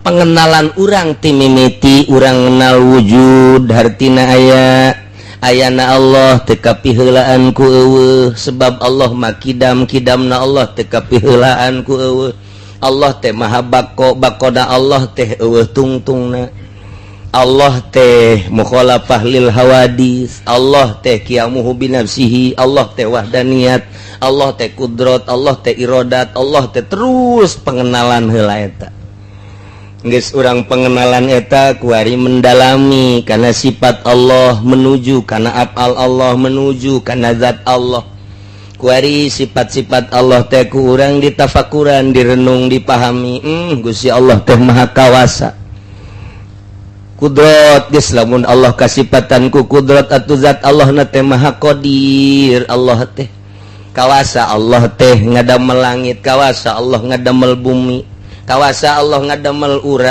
Pengenalan urang ti mimiti urang kenal wujud, hartina aya, ayana Allah teu kapiheulaan ku euweuh, sebab Allah mah kidam, kidamna Allah teu kapiheulaan ku euweuh. Allah teh maha bako, bakona Allah teh euweuh tungtungna. Allah teh mukhalafah lil hawadis, Allah teh qiyamuhu binafsihi, Allah teh wahdaniyat, Allah teh kudrot, Allah teh irodat, Allah teh terus pengenalan heula eta. Geus urang pengenalan eta, kuari mendalami karena sifat Allah, menuju karena afal Allah, menuju karena zat Allah. Kuari sifat-sifat Allah teh ku urang ditafakuran, direnung, dipahami. Gusti Allah teh maha kawasa, kudrot. Geus lamun Allah kasipatan ku kudrot, atuh zat Allah na teh maha qadir. Allah teh kawasa, Allah teh ngadamel langit, kawasa Allah ngadamel bumi, kawasa Allah ngadamel urang.